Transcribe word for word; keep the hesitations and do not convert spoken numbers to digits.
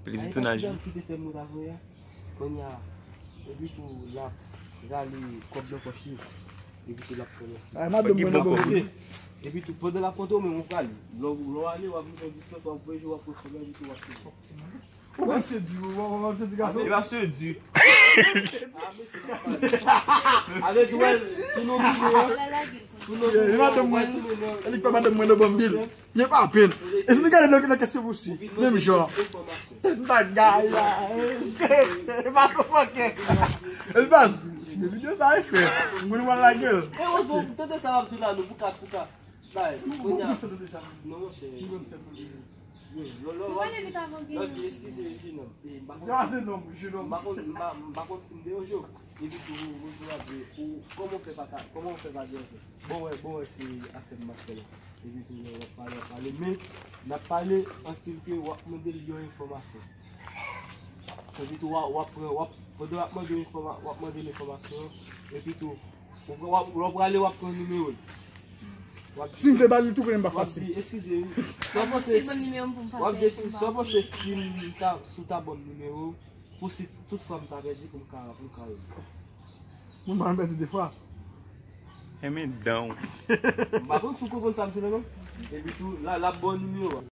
Plezi tounaj. Ki te fè m nou ta voye a. Kounye a, epi tou l ap rale kòb nan pòch li. Epi tou l ap fè mèsi. Ay, madanm mwen nan bon vre. Epi tou, pandan l ap konte w menm, ou prale. Lè w ale, w ap rive yon distans, w ap voye je w ap pran kòb la, epi tou w ap fini. Ou pa se di, ou pa se di gason. E pa se di. A, mesye, n ap pale. Avè di wè, tou nou vini, tou nou vini, madanm mwen. Li pa madanm mwen nan banm bil. Ye pa pèn. E si nou gade nan nan kesyon pou swi, menm jan. Tèt bagay la. E pa konprann. E pa si videyo sa e fè. Moun wè lagel. Erezman, pou tande sa w ap di la, nou pou ka, pou ka. Bay, kounye a. Non, monchè. Wi, lò, lò, lò, di eskize, jenòm. E, m pa konn si, m pa konn, m pa, m pa konn si m deranje w. Epi tou, ou, ou, ou, ou, kòman w fè pa ka, kòman w fè pa deranje? Bon, wè, bon, wè, se afè m ap fè la. Epi tou, lè w ap pale, w ap pale. Men, n ap pale an stil ke w ap mande l yon enfòmasyon. Epi tou, w ap, w ap pran, w ap, pandan w ap mande l enfòma-, w ap mande l enfòmasyon, epi tou, w ap, w ap, lè w prale, w ap pran nimewo l. W ap, si m vle ba li tou, konnen m pa fasil. W ap di, eskize, wi. Sa w panse, w ap di, eskize, sa w panse si m ta, si w ta ban m nimewo, pou si tout fwa m ta pèdi, pou m ka, pou m ka rele. Mwen, m pa pèdi de fwa. Enmen dan w. M pa konn si w konprann sa m di la, non? Epi tou, la, l ap ba w nimewo a.